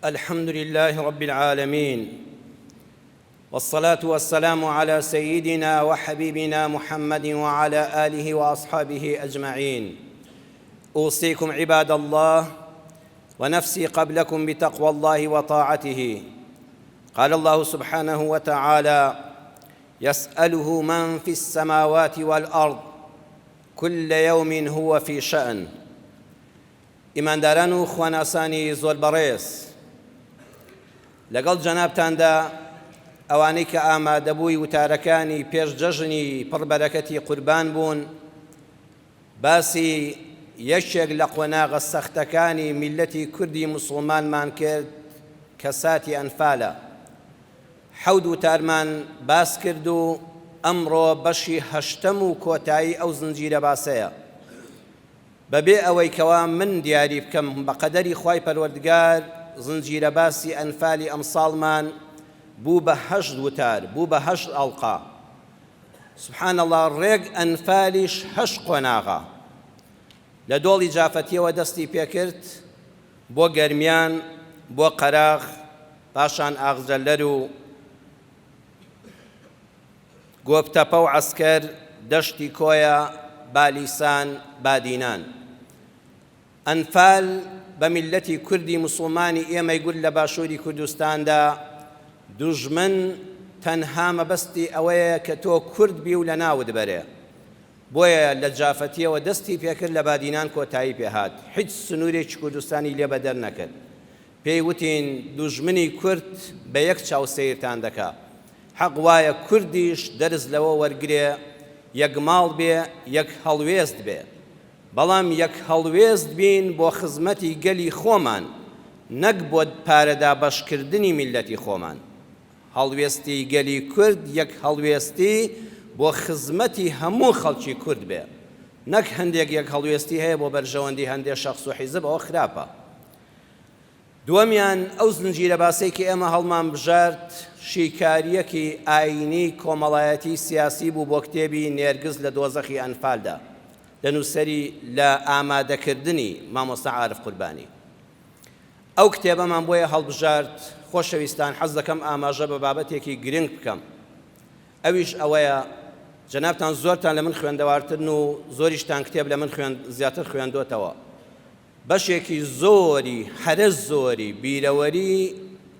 الحمد لله رب العالمين والصلاة والسلام على سيدنا وحبيبنا محمد وعلى آله وأصحابه أجمعين أوصيكم عباد الله ونفسي قبلكم بتقوى الله وطاعته قال الله سبحانه وتعالى يسأله من في السماوات والأرض كل يوم هو في شأن ئیمانداران و خواناسانی زۆر بەڕێز، لەگەڵ جەنابتاندا ئەوانەی کە ئامادەبووی وتارەکانی پێش جەژنی پڕ بەرەکەتی قوربان بوون، باسی یەکێک لە قۆناغە سەختەکانی میللەتی کوردی موسڵمانمان کرد کە ساتی ئەنفالە. حەوت وتارمان باس کرد و ئەمڕۆ بەشی هەشتەم و کۆتایی ئەو زنجیرە باسەیە. بەبێ ئەوەی کەوا من دیاری بکەم بە قەدەری خوای پەروەردگار زنجیرە باسی ئەنفالی ئەمساڵمان بوو بە هەشت وتار بوو بە هەشت ئەڵقە سبحان اللە ڕێک ئەنفالیش هەشت قۆناغە لە دۆڵی جافەتیەوە دەستی پێکرد بۆ گەرمیان بۆ قەراغ پاشان ئاغجەلەر و گۆپتەپە و عەسکەر، دەشتی کۆیە، بالیسان، بادینان. ئەنفال بە میللەتی کوردی موسوڵمانی ئێمەی گوت لە باشووری کوردستاندا دوژمن تەنها مەبەستی ئەوەیە کە تۆ کورد بی و لەناوت بەرێ. بۆیە لە جافەتیەوە دەستی پێکرد لە بادینان کۆتایی پێهات. حیچ سنوورێکی کوردستانی لێ بەدەر نەکرد. پێی وتین دوژمنی کورد بە یەک چاو سەیرتان دەکا. حەق وایە کوردیش دەرس لەوە وەرگرێ یەک ماڵ بێ یەک هەڵوێست بێ. بەڵام یەک هەڵوێست بین بۆ خزمەتی گەلی خۆمان نەک بۆ پارە دابەشکردنی میللەتی خۆمان. هەڵوێستی گەلی کورد یەک هەڵوێستی بۆ خزمەتی هەموو خەڵکی کورد بێ نەک هەندێک یەک هەڵوێستی هەیە بۆ بەرژەوەندی هەندێ شەخس و حیزب ئەوە خراپە. دووەمیان، ئەو زنجیرە باسەی کە ئێمە هەڵمان بژارد، شیکارییەکی ئایینی، کۆمەڵایەتی، سیاسی بوو بۆ کتێبی نێرگز لە دۆزەخی ئەنفالدا لە نووسەری لە ئامادەکردنی مامۆستا عارف قوربانی. ئەو کتێبەمان بۆیە هەڵبژارد، خۆشەویستان حەز دەکەم ئاماژە بە بابەتێکی گرنگ بکەم، ئەویش ئەوەیە جەنابتان زۆرتان لە من خوێندەوارترن و زۆریشتان کتێب لە من خوێند زیاتر خوێندۆتەوە، بەشێکی زۆری هەرە زۆری بیرەوەری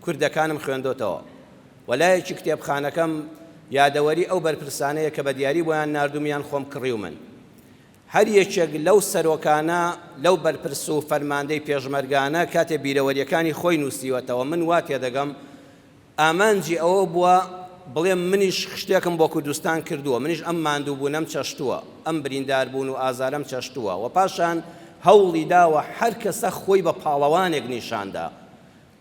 کوردەکانم خوێندۆتەوە و لایەکی کتێبخانەکەم یادەوەری ئەو بەرپرسانەیە کە بە دیاری بۆیان ناردووم یان خۆم کڕیومن. هەر یەکێک لەو سەرۆکانە، لەو بەرپرس و فەرماندەی پێشمەرگانە کاتێ بیرەوەرییەکانی خۆی نووسیوەتەوە من وا تێدەگەم ئامانجی ئەوە بووە بڵێم منیش شتێکم بۆ کوردستان کردووە، منیش ئەم ماندووبوونەم چەشتووە، ئەم برینداربوون و ئازارەم چەشتووە و پاشان هەوڵی داوە هەر کەسە خۆی بە پاڵەوانێک نیشان دا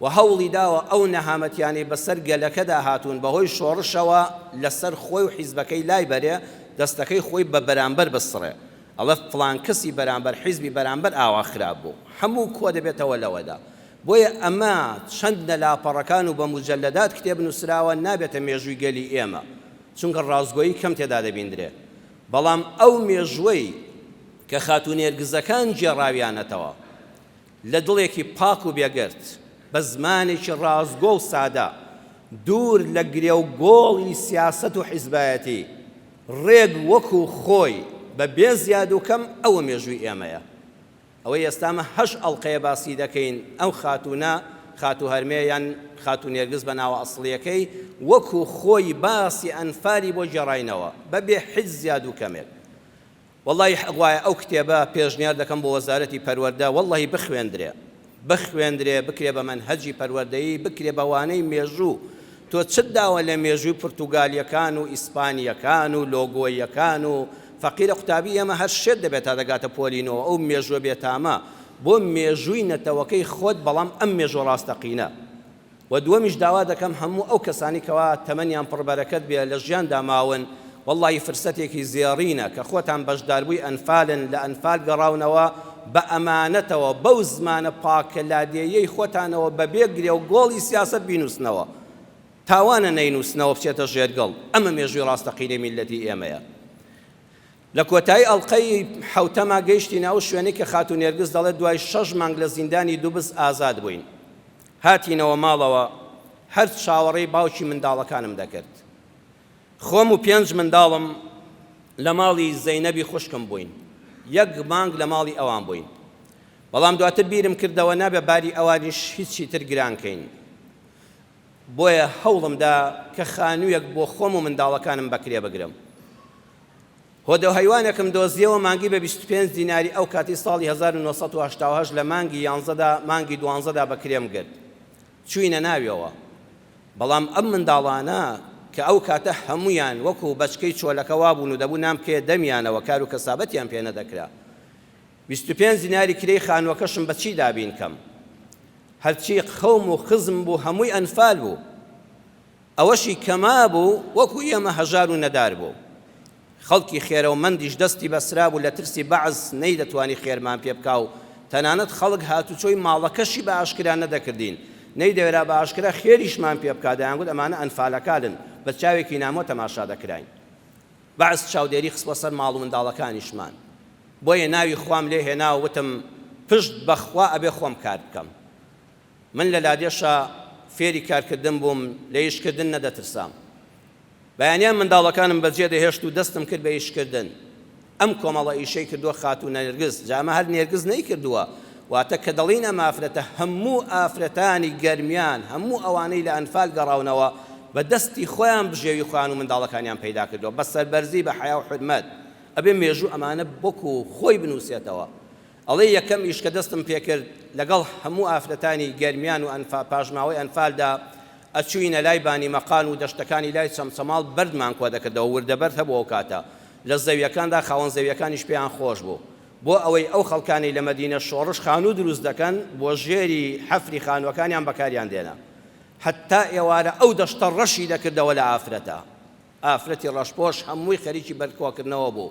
و هەوڵی داوە ئەو نەهامەتیانەی بەسەر گەلەکەدا هاتوون بەهۆی شۆڕشەوە لەسەر خۆی و حیزبەکەی لای بەرێ، دەستەکەی خۆی بە بەرامبەر بسڕێ. ئەڵێ فڵان کەسی بەرامبەر حیزبی بەرامبەر ئاوا خراپ بوو. هەموو کۆ دەبێتەوە لەوەدا. بۆیە ئەمە چەند لە لاپەڕەکان و بە موجەلەدات کتێب نووسراوە نابێتە مێژووی گەلی ئێمە، چونکە ڕاستگۆیی کەم تێدا دەبیندرێ. بەڵام ئەو مێژووەی کە خاتوو نێرگزەکان گێڕاویانەتەوە لە دڵێکی پاک و بێگەرد، بە زمانێکی ڕاستگۆ و سادە، دوور لە گرێ و گۆڵی سیاسەت و حیزبایەتی، ڕێک وەکوو خۆی، بە بێ زیاد و کەم، ئەوە مێژووی ئێمەیە. ئەوەی ئێستا ئەمە هەشت ئەڵقەیە باسی دەکەین ئەو خاتوونە، خاتوو هەرمێ یان خاتوو نێرگز بە ناوە ئەسڵییەکەی، وەکوو خۆی باسی ئەنفالی بۆ گێڕاینەوە بە بێ حیچ زیاد و کەمێک. وەڵڵاهی حەق وایە ئەو کتێبە پێشنیار دەکەم بۆ وەزارەتی پەروەردە وەڵڵاهی بخوێندرێ. بخوێندرێ، بکرێ بە مەنهەجی پەروەردەیی، بکرێ بە وانەی مێژوو. تۆ چت داوە لە مێژووی پورتوگالییەکان و ئیسپانییەکان و لۆگۆییەکان و فەقیرە قوتابی ئێمە هەر شێت دەبێت تا دەگاتە پۆلی نۆ ئەو مێژووە بێتامە بۆ مێژووی نەتەوەکەی خۆت بەڵام ئەم مێژووە ڕاستەقینە وە دووەمیش داوا دەکەم هەموو ئەو کەسانەی کەوا تەمەنیان پڕ بەرەکەت بێ لە ژیاندا ماون وەڵڵاهی فرسەتێکی زێڕینە کە خۆتان بەشداربووی ئەنفالن لە ئەنفال گەڕاونەوە بە ئەمانەتەوە بەو زمانە پاکە لادێیەی خۆتانەوە بەبێ گرێ و گۆڵی سیاسەت بینووسنەوە تاوانە نەینووسنەوە بچێتە ژێر گڵ ئەمە مێژووی ڕاستەقینەی میللەتی ئێمەیە. لە کۆتایی ئەڵقەی حەوتەما گەیشتینە ئەو شوێنەی کە خاتوو نێرگز دەڵێت دوای شەش مانگ لە زیندانی دوبز ئازاد بووین. هاتینەوە ماڵەوە هەر چاوەڕێی باوکی منداڵەکانم دەکرد. خۆم و پێنج منداڵم لە ماڵی زەینەبی خوشکم بووین. یەک مانگ لە ماڵی ئەوان بووین. بەڵام دواتر بیرم کردەوە نابێ باری ئەوانیش هیچی تر گران کەین. بۆیە هەوڵم دا کە خانوویەک بۆ خۆم و منداڵەکانم بە کرێ بگرم. هۆدەوهەیوانێکم دۆزیەوە مانگی بە 25 دیناری ئەو کاتی ساڵی 1988 لە مانگی یانزەدا مانگی دوانزەدا بە کرێم گرت. چووینە ناویەوە. بەڵام ئەم منداڵانە کە ئەو کاتە هەموویان وەکوو بەچکەی چۆلەکە وابوون و دەبوو نان بکەیە دەمیانەوە کار و کەسابەتیان پێ نەدەکرا. 25 دیناری کرێی خانووەکەشم بە چی دابین کەم؟ هەرچی قەوم و خزم بوو هەمووی ئەنفال بوو. ئەوەشی کە مابوو وەکو ئێمە هەژار و نەدار بوو. خەڵکی خێرەومەندیش دەستی بەسرابوو لە ترسی بەعس نەیدەتوانی خێرمان پێ بکا و تەنانەت خەڵک هاتوچۆی ماڵەکەشی بە ئاشکرا نەدەکردین، نەیدەوێرا بە ئاشکرا خێریشمان پێ بکا، دەیانگوت ئەمانە ئەنفالەکانن، بە چاوێکی نامۆ تەماشا دەکراین. بەعس چاودێری خستبوە سەر ماڵ و منداڵەکانیشمان. بۆیە ناوی خوام لێ هێنا و وتم پشت بە خوا ئەبێ خۆم کار بکەم. من لە لادێشا فێری کارکردن بووم، لە ئیشکردن نەدەترسام. بەیانیان منداڵەکانم بەجێ دەهێشت و دەستم کرد بە ئیشکردن. ئەم کۆمەڵە ئیشەی کردووە خاتوو نێرگز، جا ئەمە هەر نێرگز نەیکردووە، واتە کە دەڵێین ئەم ئافرەتە هەموو ئافرەتانی گەرمیان، هەموو ئەوانەی لە ئەنفال گەڕاونەوە بە دەستی خۆیان بژێوی خۆیان و منداڵەکانیان پەیدا کردووە، بە سەربەرزی، بە حەیا و حورمەت. ئەبێ مێژوو ئەمانە وەکوو خۆی بنووسێتەوە. ئەڵێ یەکەم ئیش کە دەستم پێکرد لەگەڵ هەموو ئافرەتانی گەرمیان و ئەنفا پاشماوەی ئەنفالدا ئەچووینە لای بانیمەقان و دەشتەکانی لای چەمچەماڵ بەردمان کۆدەکردەوە وردە بەرد هەبوو ئەوکاتە لە زەویەکاندا خاوەن زەویەکانیش پێیان خۆش بوو بۆ ئەوەی ئەو خەڵکانەی لە مەدینە شۆڕش خانوو دروست دەکەن بۆ ژێری حەفری خانووەکانیان بەکاریان دێنا هەتا ئێوارە ئەو دەشتە ڕەشی دەکردەوە لە ئافرەتە ئافرەتی ڕەشپۆش هەمووی خەریکی بەرد کۆکردنەوە بوو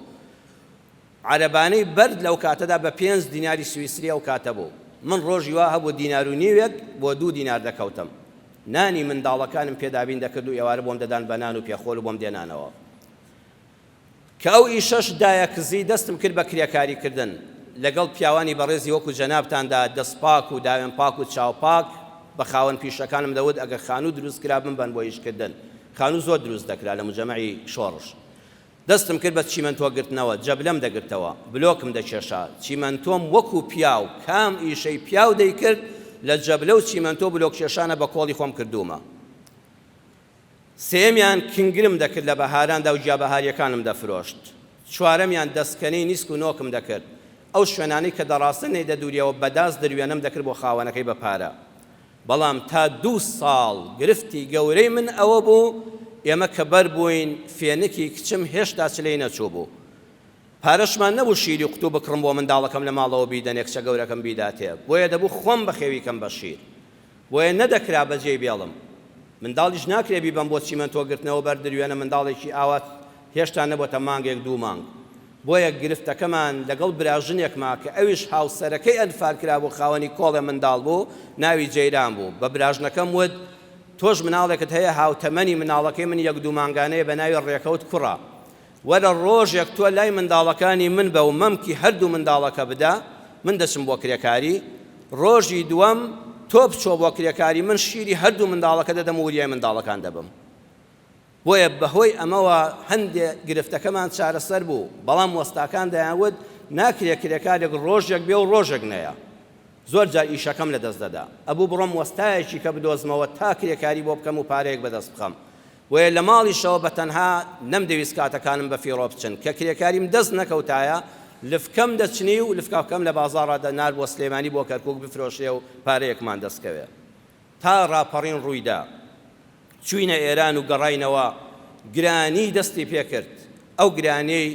عەرەبانەی بەرد لەو کاتەدا بە پێنج دیناری سویسری ئەو کاتە بوو. من ڕۆژی وا هەبوو دینار و نیوێک بۆ دوو دینار دەکەوتم. نانی منداڵەکانم پێ دابین دەکرد و ئێوارە بۆم دەدان بە نان و پێخۆل و بۆم دێنانەوە. کە ئەو ئیشەش دایە کزی دەستم کرد بە کرێکاری کردن. لەگەڵ پیاوانی بەڕێزی وەکوو جەنابتاندا دەستپاک و داوێنپاک و چاوپاک بە خاوەن پیشەکانم دەوت ئەگەر خانوو دروست کرا بمبەن بۆ ئیشکردن. خانوو زۆر دروست دەکرا لە موجەمەعی شۆڕش. دەستم کرد بە چیمەنتۆ گرتنەوە، جەبلەم دەگرتەوە، بلۆکم دەکێشا، چیمەنتۆم وەکوو پیاو، کام ئیشەی پیاو دەیکرد، لە جەبلە و چیمەنتۆ بلۆک کێشانە بە کۆڵی خۆم کردوومە. سێیەمیان کنگرم دەکرد لە بەهاراندا و گیابەهارییەکانم دەفرۆشت. چوارەمیان دەسکەنەی نیسک و نۆکم دەکرد. ئەو شوێنانەی کە دەڕاستە نەیدەدووریەوە بە داس دروێنەم دەکرد بۆ خاوەنەکەی بە پارە. بەڵام تا دوو ساڵ گرفتی گەورەی من ئەوە بوو، ئێمە کە بەر بووین، فێنکی کچم هێشتا چلەی نەچووبوو. پارەشمان نەبوو شیری قوتوو بکڕم بۆ منداڵەکەم لە ماڵەوە بیدەنێ کچە گەورەکەم بیداتێ، بۆیە دەبوو خۆم بەخێوی کەم بە شیر. بۆیە نەدەکرا بەجێی بێڵم. منداڵیش ناکرێ بیبەم بۆ چیمەنتۆ گرتنەوە بەر دروێنە منداڵێکی ئاوا هێشتا نەبۆتە مانگێک دوو مانگ. بۆیە گرفتەکەمان لەگەڵ براژنێکما کە ئەویش هاوسەرەکەی ئەنفال کرابوو خاوەنی کۆڵێ منداڵ بوو ناوی جەیران بوو بە براژنەکەم وت تۆش مناڵێکت هەیە هاوتەمەنی مناڵەکەی من یەک دوو مانگانەیە بە ناوی ڕێکەوت کوڕە وەرە ڕۆژێک تۆ لای منداڵەکانی من بە و مەمکی هەردوو منداڵەکە بدە من دەچم بۆ کرێکاری ڕۆژی دووەم تۆ بچۆ بۆ کرێکاری من شیری هەردوو منداڵەکە دەدەم و وریای منداڵەکان دەبم. بۆیە بەهۆی ئەمەوە هەندێ گرفتەکەمان چارەسەر بوو، بەڵام وەستاکان دەیانوت ناکرێ کرێکارێک ڕۆژێک بێ و ڕۆژێک نەیە. زۆر جار ئیشەکەم لەدەست دەدا. ئەبوو بڕۆم وەستایەکی کە بدۆزمەوە تا کرێکاری بۆ بکەم و پارەیەک بەدەست بخەم. بۆیە لە ماڵیشەوە بە تەنها نەمدەویست کاتەکانم بە فیڕۆ بچن. کە کرێکاریم دەست نەکەوتایە، لفکەم دەچنی و لفکەکەم لە بازاڕا دەنارد بۆ سلێمانی بۆ کەرکووک بفرۆشرێ و پارەیەکمان دەست کەوێ. تا ڕاپەڕین ڕوویدا. چووینە ئێران و گەڕاینەوە، گرانی دەستی پێکرد، ئەو گرانیەی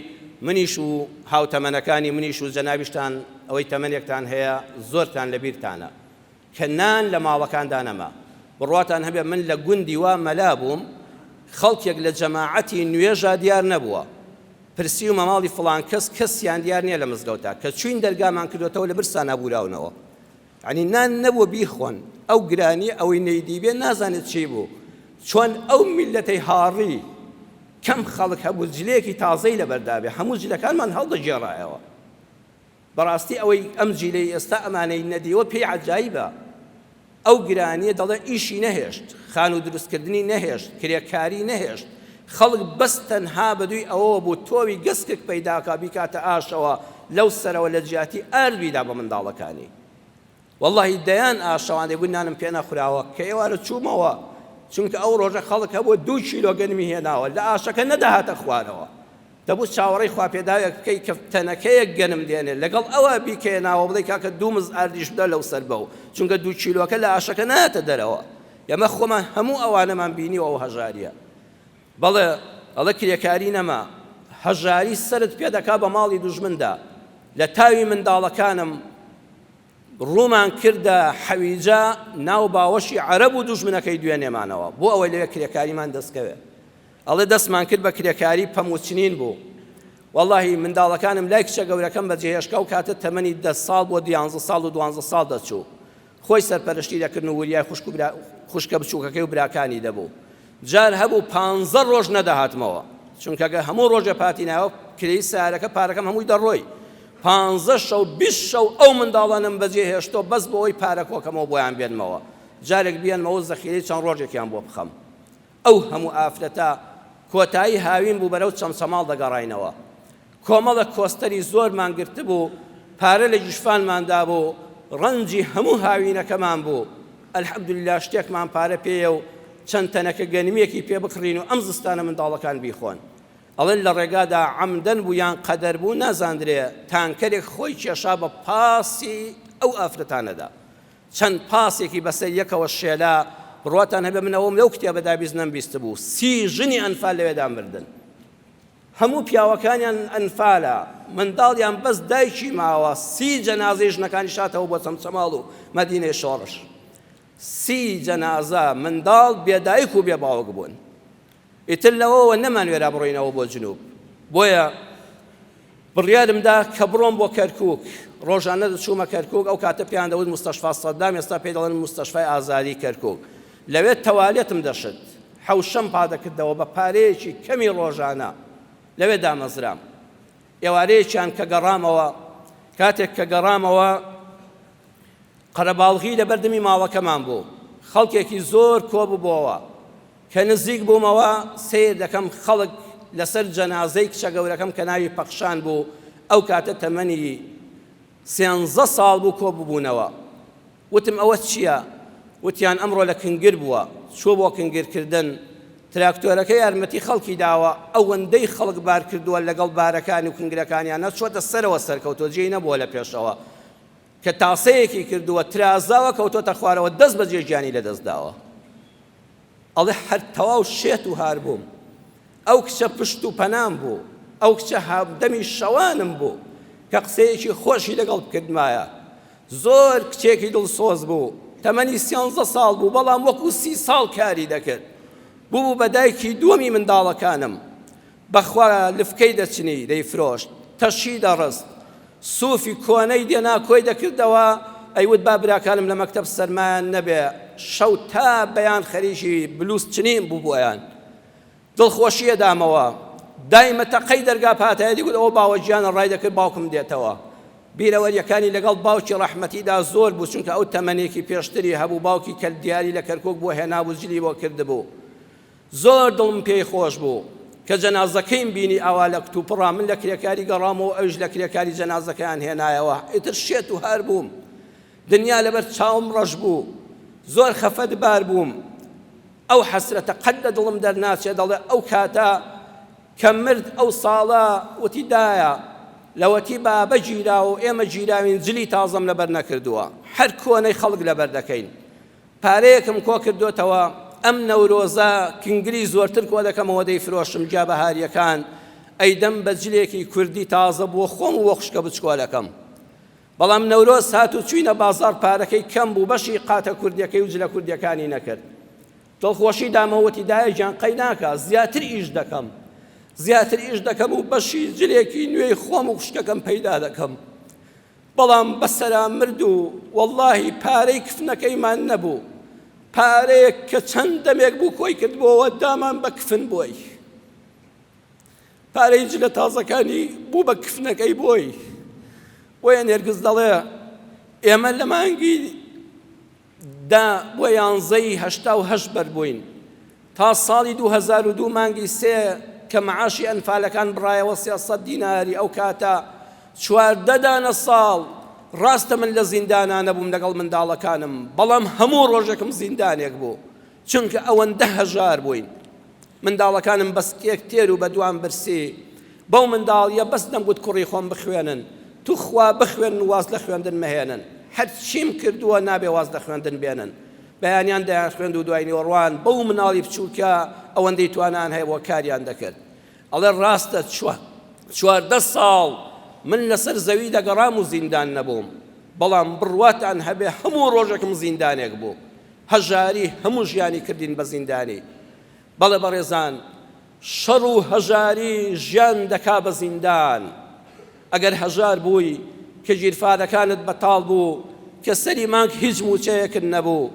منیش و هاوتەمەنەکانی منیش و جەنابیشتان ئەوەی تەمەنێکتان هەیە زۆرتان لە بیرتانە کە نان لە ماڵەکاندا نەما. بڕواتان هەبێ من لە گوندی وا مەلا بووم خەڵکێک لە جەماعەتی نوێژا دیار نەبووە. پرسیومە ماڵی فڵان کەس کەسیان دیار نییە لە مزگەوتا. کە چووین دەرگامان کردۆتەوە لە برسانا بووراونەوە. یەعنی نان نەبووە بیخۆن ئەو گرانیە ئەوەی نەیدیبێ نازانێت چی بوو چۆن ئەو میلەتەی هاڕی کەم خەڵک هەبوو جلێکی تازەی لەبەردابێ هەموو جلەکانمان هەڵدەگێڕایەوە بەڕاستی ئەوەی ئەم جیلەی ئێستا ئەمانەی نەدیوە پێی عەجایبە. ئەو گرانیە دەڵێ ئیشی نەهێشت، خانوو دروستکردنی نەهێشت، کرێکاری نەهێشت، خەڵک بەس تەنها بەدووی ئەوەوە بوو تۆوی گەسکێک پەیداکا بیکاتە ئاشەوە لەو سەرەوە لە جیاتی ئارد بیدا بە منداڵەکانی. وەڵاهی دەیان ئاشەوان دەیگوت نانم پێ نەخوراوە کە ئێوارە چوومەوە چونکە ئەو ڕۆژە خەڵک هەبوو دوو کیلۆ گەنمی هێناوە لە ئاشەکە نەدەهاتە خوارەوە دەبوو چاوەڕێی خواپێداوێک بکەی کە تەنەکەیەک گەنم دێنێ لەگەڵ ئەوە بیکەیە ناوە بڵێی کاکە دوو مز ئاردیش بدە لەو سەر بەو چونکە دوو کیلۆکە لە ئاشەکە نایەتە دەرەوە ئێمە خۆمان هەموو ئەوانەمان بینیوە ئەو هەژاریە بەڵێ ئەڵێ کرێکاری نەما هەژاری سەرت پێ دەکا بە ماڵی دوژمندا لە تاوی منداڵەکانم ڕوومان کردە حەویجە ناو باوەشی عەرەب و دوژمنەکەی دوێنێمانەوە بۆ ئەوەی لەوێ کرێکاریمان دەستکەوێ ئەڵێ دەستمان کرد بە کرێکاری پەموو چنین بوو وەڵاهی منداڵەکانم لای کچە گەورەکەم بەجێهێشت کە ئەو کاتە تەمەنی دە ساڵ بۆ دیانزە ساڵ و دوانزە ساڵ دەچوو خۆی سەرپەرشتی دەکردن و وریای خوشک و برا خوشکە بچووکەکەی و براکانی دەبوو جار هەبوو پانزە ڕۆژ نەدەهاتمەوە چونکە گە هەموو ڕۆژێ پاتی ناوە کرێی سارەکە پارەکەم هەمووی دەڕۆی پانزە شەو بیست شەو ئەو منداڵانم بەجێ هێشتۆ بەس بۆ ئەوەی پارە کۆکەمەوە بۆیان بێنمەوە جارێک بیێنمەوە زەخیرەی چەند ڕۆژێکیان بۆ بخەم ئەو هەموو ئافرەتە کۆتایی هاوین بوو بەرەو چەمچەماڵ دەگەڕاینەوە. کۆمەڵێک کۆستەری زۆرمان گرتبوو، پارە لە گیرفانمان دابوو، ڕەنجی هەموو هاوینەکەمان بوو. الحمدللە شتێکمان پارە پێیە و چەند تەنەکە گەنمیەکی پێ بکڕین و ئەم زستانە منداڵەکان بیخۆن. ئەڵێن لە ڕێگادا عەمدەن بوو یان قەدەر بوو نازاندرێ تانکەرێک خۆی کێشا بە پاسی ئەو ئافرەتانەدا. چەند پاسێکی بەسەر یەکەوە شێلا، بڕواتان هەبێ من ئەوەم لەو کتێبەدا 20 نەمبیستبوو، سی ژنی ئەنفال لەوێدا مردن. هەموو پیاوەکانیان ئەنفالە، منداڵیان بەس دایکی ماوە، سی جەنازەی ژنەکانی شاتەوە بۆ چەمچەماڵ و مەدینەی شۆڕش. سی جەنازە منداڵ بێ دایک و بێ باوک بوون. ئیتر لەوەوە نەمانوێرا بڕۆینەوە بۆ جنوب. بۆیە بڕیارم دا کە بڕۆم بۆ کەرکووک. ڕۆژانە دەچوومە کەرکووک، ئەو کاتە پێیان دەوت موستەشفا سەدام، ئێستا پێی دەڵێن موستەشفای ئازادی کەرکووک. لەوێ تەوالێتم دەشت، حەوشەم پادەکردەوە بە پارەیەکی کەمی ڕۆژانە. لەوێ دامەزرام. ئێوارەیەکیان کە گەڕامەوە، کاتێک کە گەڕامەوە، قەرەباڵغی لە بەردەمی ماڵەکەمان بوو. خەڵکێکی زۆر کۆ ببۆوە. کە نزیک بوومەوە سەیر دەکەم خەڵک لەسەر جەنازەی کچە گەورەکەم کە ناوی پەخشان بوو ئەو کاتە تەمەنی سێنزە ساڵ بوو کۆ ببوونەوە. وتم ئەوە چییە؟ وتیان ئەمڕۆ لە کنگر بووە، چووە بۆ کنگرکردن، تراکتۆرەکە یارمەتی خەڵکی داوە، ئەوەندەی خەڵک بار کردووە لەگەڵ بارەکانی و کنگرەکانیانە چووەتە سەرەوە سەرکەوتووە جێی نەبووە لە پێشەوە کە تاسەیەکی کردووە ترازاوە کەوتۆتە خوارەوە دەست بەجێ گیانی لەدەست داوە. ئەڵێ هەر تەواو شێت و هار بووم. ئەو کچە پشت و پەنام بوو. ئەو کچە هاودەمی شەوانم بوو کە قسەیەکی خۆشی لەگەڵ بکردمایە. زۆر کچێکی دڵسۆز بوو. تەمەنی سیانزە ساڵ بوو، بەڵام وەکوو سی ساڵ کاری دەکرد. بووبوو بە دایکی دووەمی منداڵەکانم. بەخوا لفکەی دەچنی دەیفرۆشت، تەشی دەڕست، سوفی کۆنەی دێنا کۆی دەکردەوە، ئەیوت با براکانم لە مەکتەب سەرمایان نەبێ، شەو تا بەیان خەریکی بلوز چنین بوو بۆیان. دڵخۆشی ئەدامەوە. دایمە تەقەی دەرگا پاتایە دەیگوت ئەوە باوە گیانە ڕای دەکرد باوکم دێتەوە. بیرەوەریەکانی لەگەڵ باوکی ڕەحمەتیدا زۆر بوو، چونکە ئەو تەمەنێکی پێشتری هەبوو، باوکی کە دیاری لە کەرکوک بۆ هێنابوو جلی بۆ کردبوو. زۆر دڵم پێی خۆش بوو کە جەنازەکەیم بینی ئاوا لە کتوپڕا من لە کرێکاری گەڕامەوە ئەویش لە کرێکاری جەنازەکەیان هێنایەوە ئیتر شێت و هار بووم دنیا لەبەر چاوم ڕەش بوو زۆر خەفەت بار بووم ئەو حەسرەتە قەت لە دڵم دەرناچێ دەڵێ ئەو کاتە کە مرد ئەو ساڵە وتی دایە لەوەتی بابە گیراوە و ئێمە گیراوین جلی تازەم لەبەر نەکردووە هەر کۆنەی خەڵک لەبەر دەکەین پارەیەکم کۆکردۆتەوە ئەم نەورۆزە کنگری زۆرتر کۆدەکەمەوە دەیفرۆشم گیابەهاریەکان ئەیدەم بە جلێکی کوردی تازە بۆ خۆم و بۆ خوشکە بچکۆلەکەم بەڵام نەورۆز هات و چوینە بازاڕ پارەکەی کەم بوو بەشی قاتە کوردیەکەی و جلە کوردیەکانی نەکرد دڵخۆشی دامەوە وتی دایە گیان قەی ناکا زیاتر ئیش دەکەم زیاتر ئیش دەکەم و بەشی جلێکی نوێی خۆم و خوشکەکەم پەیدا دەکەم بەڵام بەسەرا مرد و وەڵاهی پارەی کفنەکەیمان نەبوو، پارەیەک کە چەند دەمێک بوو کۆی کردبۆوە دامان بە کفن بۆی. پارەی جلە تازەکانی بوو بە کفنەکەی بۆی. بۆیە نێرگز دەڵێ ئێمە لە مانگی. دە بۆ یانزەی 88 بەربووین تا ساڵی 2002 مانگی سێ کە معاشی ئەنفالەکان بڕایەوە 300 دیناری ئەو کاتە 14 دانە ساڵ ڕاستە من لە زیندانا نەبووم لەگەڵ منداڵەکانم بەڵام هەموو ڕۆژێکم زیندانێک بوو چونکە ئەوەندە هەژار بووین منداڵەکانم بە سکێک تێر و بە دوان برسی بەو منداڵیە بەس دەمگوت کوڕی خۆم بخوێنن توخوا بخوێنن واز لە خوێندن مەهێنن هەرچیم کردووە نابێ واز لە خوێندن بێنن بەیانیان دەیان خوێند و دوای نیوەڕوان بەو مناڵی بچووکە ئەوەندەی توانان هەیە بۆ کاریان دەکرد ئەڵێ ڕاستە 14 ساڵ من لەسەر زەوی دەگەڕام و زیندان نەبووم بەڵام بڕواتان هەبێ هەموو ڕۆژێکم زیندانێک بوو هەژاری هەموو ژیانی کردین بە زیندانی. بەڵێ بەڕێزان شەڕ و هەژاری ژیان دەکا بە زیندان. ئەگەر هەژار بووی، کە گیرفانەکانت بەتاڵ بوو، کە سەری مانگ هیچ مووچەیەکت نەبوو،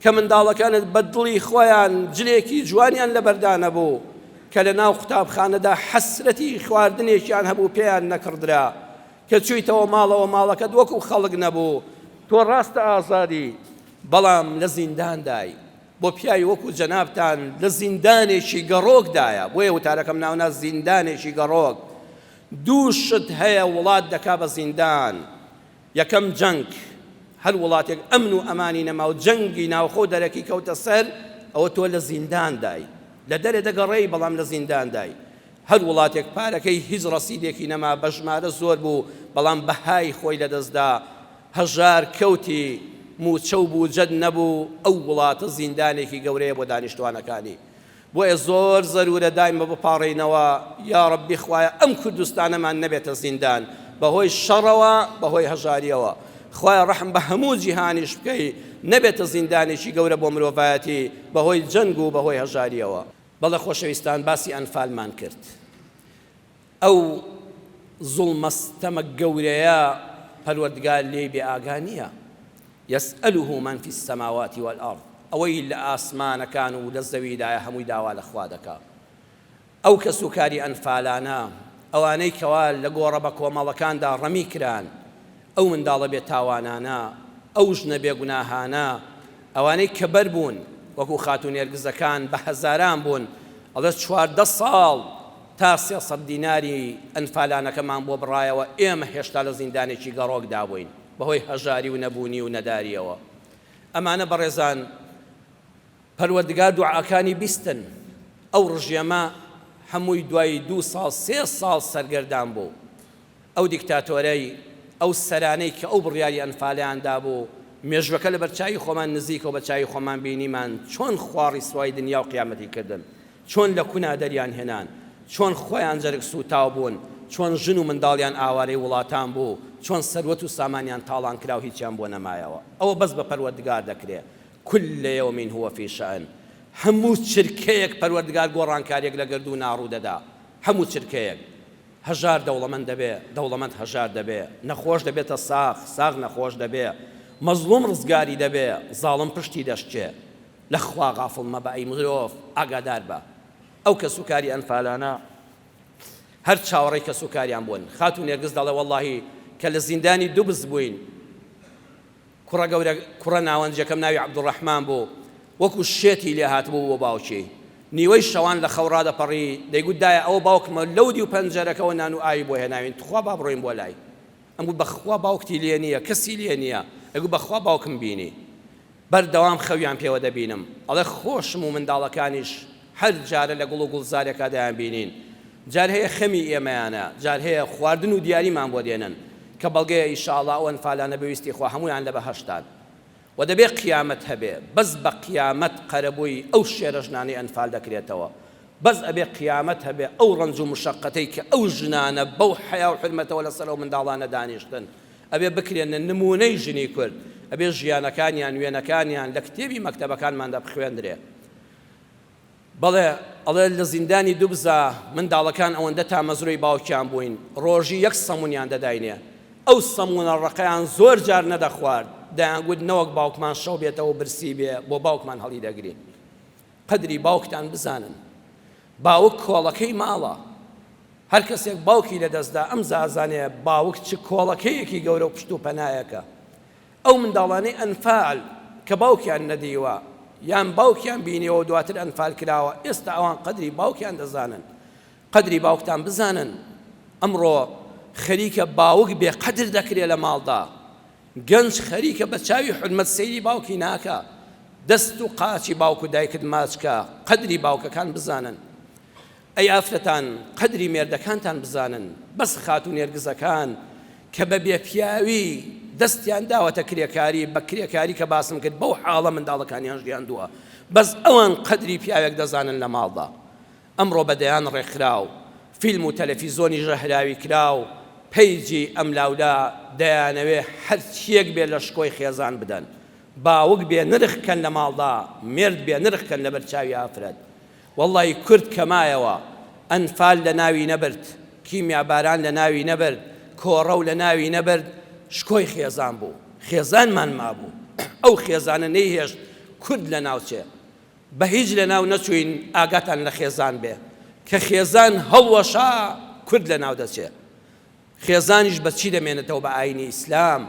کە منداڵەکانت بە دڵی خۆیان جلێکی جوانیان لەبەردا نەبوو، کە لە ناو قوتابخانەدا حەسرەتی خواردنێکیان هەبوو پێیان نەکڕدرا، کە چوویتەوە ماڵەوە ماڵەکەت وەکوو خەڵک نەبوو، تۆ ڕاستە ئازادی، بەڵام لە زینداندای. بۆ پیاوی وەکو جەنابتان لە زیندانێکی گەڕۆکدایە، بۆیە وتارەکەم ناونا زیندانێکی گەڕۆک. دوو شت هەیە وڵات دەکا بە زیندان، یەکەم جەنگ، هەر وڵاتێک ئەمن و ئەمانی نەما و جەنگی ناوخۆ و دەرەکی کەوتە سەر، ئەوە تۆ لە زینداندای. لە دەرێ دەگەڕێی بەڵام لە زینداندای. هەر وڵاتێک پارەکەی هیچ ڕەسیدێکی نەما، بە ژمارە زۆر بوو، بەڵام بەهای خۆی لەدەستدا، هەژار کەوتی، مووچە و بووجەت نەبوو، ئەو وڵاتە زیندانێکی گەورەیە بۆ دانیشتوانەکانی. بۆیە زۆر زەروورە دایمە بپاڕێینەوە، یاڕەبی خوایە ئەم کوردستانەمان نەبێتە زیندان، بەهۆی شەڕەوە، بەهۆی هەژارییەوە. خوایە ڕەحم بە هەموو جیهانیش بکەی، نەبێتە زیندانێکی گەورە بۆ مرۆڤایەتی، بەهۆی جەنگ و بەهۆی هەژارییەوە. بەڵێ خۆشەویستان باسی ئەنفالمان کرد. ئەو زوڵمە ستەمە گەورەیە پەروەردگار لێی بێ ئاگا نییە یسأله من فی السماوات والارض ئەوەی لە ئاسمانەکان و لە زەویدایە هەمووی داوا لە خوا دەکا ئەو کەس و کاری ئەنفالانە ئەوانەی کەوا لە گۆڕە بە کۆمەڵەکاندا ڕەمی کران ئەو منداڵە بێ تاوانانە ئەو ژنە بێ گوناهانە ئەوانەی کە بەر بوون وەکو خاتوو نێرگزەکان بە هەزاران بوون ئەڵێ 14 ساڵ تا 300 دیناری ئەنفالانەکەمان بۆ بڕایەوە ئێمە هێشتا لە زیندانێکی گەڕۆکدا بووین بەهۆی هەژاری و نەبوونی و نەداریەوە ئەمانە بەڕێزان پەروەردگار دوعاکانی بیستن ئەو ڕژێمە هەمووی دوای دوو ساڵ سێ ساڵ سەرگەردان بوو ئەو دیکتاتۆرەی، ئەو سەرانەی کە ئەو بڕیاری ئەنفالەیان دابوو، مێژوەکە لەبەر چاوی خۆمان نزیکەو بە چاوی خۆمان بینیمان چۆن خوا ڕیسوای دنیا و قیامەتی کردن، چۆن لە کونا دەریان هێنان، چۆن خۆیان جەرگ سووتاو بوون، چۆن ژن و منداڵیان ئاوارەی وڵاتان بوو، چۆن سەروەت و سامانیان تاڵان کراو هیچیان بۆ نەمایەوە. ئەوە بەس بە پەروەردگار دەکرێ. کل یوم هو فی شأن هەموو چرکەیەک پەروەردگار گۆڕانکاریەک لە گەردوونا ڕوودەدا، هەموو چرکەیەک. هەژار دەوڵەمەند دەبێ، دەوڵەمەند هەژار دەبێ، نەخۆش دەبێتە ساغ، ساغ نەخۆش دەبێ، مەزڵوم ڕزگاری دەبێ، زاڵم پشتی دەشکێ. لە خوا غافڵ مەبە ئەی مرۆڤ، ئاگادار بە. ئەو کەسوکاری ئەنفالانە هەر چاوەڕێی کەسوکاریان بوون. خاتوو نێرگز دەڵێ وەڵڵاهی کە لە زیندانی دوبز بووین، کوڕە گەورە کوڕە ناوەنجەکەم ناوی عەبدولڕەحمان بوو، وەکو شێتی لێ هاتبوو بۆ باوکی. نیوەی شەوان لە خەو ڕادەپەڕی، دەیگوت دایە ئەوە باوکمە لەو دیو پەنجەرەکەوە نان و ئاوی بۆ هێناوین، توخوا با بڕۆین بۆ لای. ئەمگوت بەخوا باوکتی لێ نییە، کەسی لێ نییە. ئەیگوت بەخوا باوکم بینی. بەردەوام خەویان پێوە دەبینم. ئەڵێ خۆشم و منداڵەکانیش هەر جارە لە گوڵ و گوڵزارێکا دەیانبینین. جار هەیە خەمی ئێمەیانە، جار هەیە خواردن و دیاریمان بۆ دێنن، کە بەڵگەیە ئیشاڵا ئەو ئەنفالانە بە ویستی خوا هەموویان لە بەهەشتان. وە دەبێ قیامەت هەبێ، بەس بە قیامەت قەرەبووی ئەو شێرە ژنانەی ئەنفال دەکرێتەوە. بەس ئەبێ قیامەت هەبێ ئەو ڕەنج و مشەقەتەی کە ئەو ژنانە بەو حەیا و حورمەتەوە لەسەر ئەو منداڵانە دانیشتن، ئەبێ بکرێنە نموونەی ژنی کورد، ئەبێ ژیانەکانیان، وێنەکانیان لە کتێبی مەکتەبەکانماندا بخوێندرێ. بەڵێ، ئەڵێ لە زیندانی دوبزا منداڵەکان ئەوەندە تامەزرۆی باوکیان بووین، ڕۆژی یەک سەموونیان دەداینێ. ئەو سەموونە ڕەقەیان زۆر جار نەدەخوارد، دەیانگوت نەوەک باوکمان شەو بێتەوە و برسی بێ، بۆ باوکمان هەڵیدەگرین. قەدری باوکتان بزانن. باوک کۆڵەکەی ماڵە. هەر کەسێک باوکی لەدەستدا ئەمجا ئەزانێ باوک چ کۆڵەکەیەکی گەورە و پشت و پەنایەکە. ئەو منداڵانەی ئەنفال. کە باوکیان نەدیوە یان باوکیان بینیوە و دواتر ئەنفال کراوە، ئێستا ئەوان قەدری باوکیان دەزانن. قەدری باوکتان بزانن، ئەمڕۆ خەریکە باوک بێ قەدر دەکرێ لە ماڵدا، گەنج خەریکە بە چاوی حورمەت سەیری باوکی ناکا، دەست و قاچی باوک و دایکت ماچ کە، قەدری باوکەکان بزانن. ئەی ئافرەتان قەدری مێردەکانتان بزانن، بەس خاتوو نێرگزەکان کە بە بێ پیاوی دەستیان داوەتە کرێکاری، بە کرێکاری کە باسم کرد بەو حاڵە منداڵەکانیان ژیاندووە، بەس ئەوان قەدری پیاوێک دەزانن لە ماڵدا. ئەمڕۆ بە دەیان ڕێکخراو، فیلم و تەلەفیزۆنی ژەهراوی کراو، پەیجی ئەملاولا دەیانەوێ هەرچیەک بێ لە شکۆی خێزان بدەن. باوک بێ نرخ کەن لە ماڵدا، مێرد بێ نرخ کەن لەبەر چاوی ئافرەت. وەڵڵەهی کورد کە مایەوە، ئەنفال لە ناوی نەبرد، کیمیاباران لە ناوی نەبرد، کۆڕەو لە ناوی نەبرد، شکۆی خێزان بوو. خێزانمان مابوو. ئەو خێزانە نەیهێشت کورد لە ناوچێ. بە هیچ لە ناو نەچووین ئاگاتان لە خێزان بێ. کە خێزان هەڵوەشا کورد لە ناو دەچێ. خێزانیش بە چی دەمێنێتەوە بە ئاینی ئیسلام،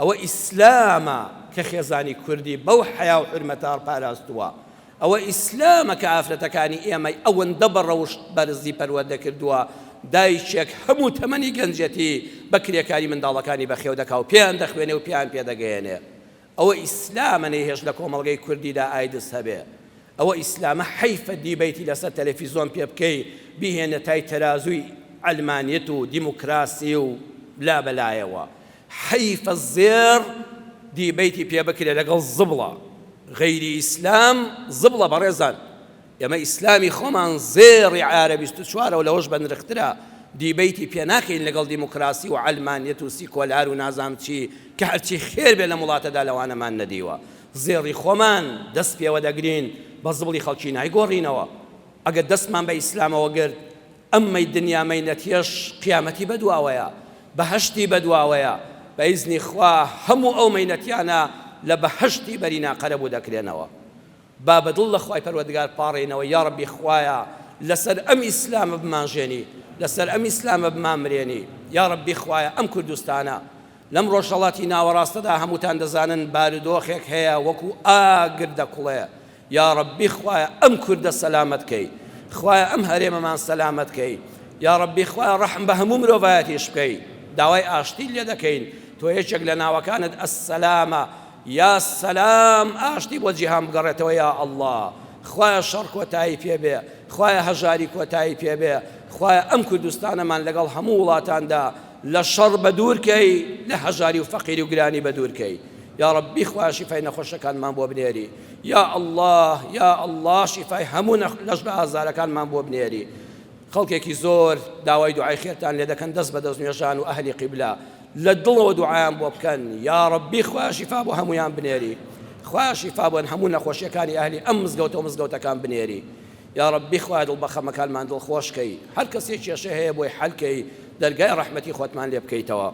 ئەوە ئیسلامە کە خێزانی کوردی بەو حەیا و حورمەتە پاراستووە، ئەوە ئیسلامە کە ئافرەتەکانی ئێمەی ئەوەندە بە ڕەوشت بەرزی پەروەردە کردووە، دایکێک هەموو تەمەنی گەنجێتی بە کرێکاری منداڵەکانی بەخێو دەکا و پێیان دەخوێنێ و پێیان پێدەگەیەنێ. ئەوە ئیسلامە نەیهێشت لە کۆمەڵگەی کوردیدا ئایدز هەبێ ئەوە ئیسلامە حەیفە دیبەیتی لەسەر تەلەفیزۆن پێ بکەی بیهێنە تای تەرازووی عەلمانیەت و دیموکراسی و لا بەلایەوە حەیفە زێڕ دیبەیتی پێ بکرێ لەگەڵ زبڵە غەیری ئیسلام زبڵە بەڕێزان ئێمە ئیسلامی خۆمان زێڕی عەیارە 24 ە و لەوەش بەنرخترە، دیبەیتی پێ ناکەین لەگەڵ دیموکراسی و عەلمانیەت و سیکۆلار و نازانم چی کە هەرچی خێر بێ لەم وڵاتەدا لەوانەمان نەدیوە. زێڕی خۆمان دەست پێوە دەگرین بە زبڵی خەڵکی نایگۆڕینەوە. ئەگەر دەستمان بە ئیسلامەوە گرت ئەم مەی دنیا مەینەتیەش قیامەتی بەدواوەیە، بەهەشتی بەدواوەیە، بە ئیزنی خوا هەموو ئەو مەینەتیانە لە بەهەشتی بەرینا قەرەبوو دەکرێنەوە. با بە دڵ لە خوای پەروەردگار پاڕێینەوە یاڕەبی خوایە لەسەر ئەم ئیسلامە بمانژێنی لەسەر ئەم ئیسلامە بمانمرێنی یاڕەبی خوایە ئەم کوردستانە لەم ڕۆژهەڵاتی ناوەڕاستەدا هەمووتان دەزانن بارودۆخێک هەیە وەکو ئاگر دەکوڵێ یاڕەبی خوایە ئەم کوردە سەلامەت کەی خوایە ئەم هەرێمەمان سەلامەت کەی یاڕەبی خوایە ڕەحم بە هەموو مرۆڤایەتیش بکەی داوای ئاشتی لێ دەکەین تۆ یەکێک لە ناوەکانت السلامە یا سەلام ئاشتی بۆ جیهان بگەڕێتەوە یا اللە خوایە شەڕ کۆتایی پێ بێ خوایە هەژاری کۆتایی پێ بێ خوایە ئەم کوردستانەمان لەگەڵ هەموو وڵاتاندا لە شەڕ بەدوور کەی لە هەژاری و فەقیری و گرانی بەدوور کەی یا ربی خوایە شیفای نەخۆشەکانمان بۆ بنێری یا اللە یا اللە شیفای هەموو لەش بە ئازارەکانمان بۆ بنێری خەڵکێکی زۆر داوای دوعای خێرتان لێ دەکەن دەست بە دەست نوێژان و ئەهلی قیبلە لە دڵەوە دوعایان بۆ بکەن یاڕەبی خوایە شیفا بۆ هەموویان بنێری خوایە شیفا بۆ هەموو نەخۆشیەکانی ئەهلی ئەم مزگەوتە و مزگەوتەکان بنێری یاڕەبی خوایە دڵ بە خەمەکانمان دڵخۆش کەی هەر کەسێ کێشەی هەیە بۆی حەل کەی دەرگای ڕەحمەتی خۆتمان لێ بکەیتەوە.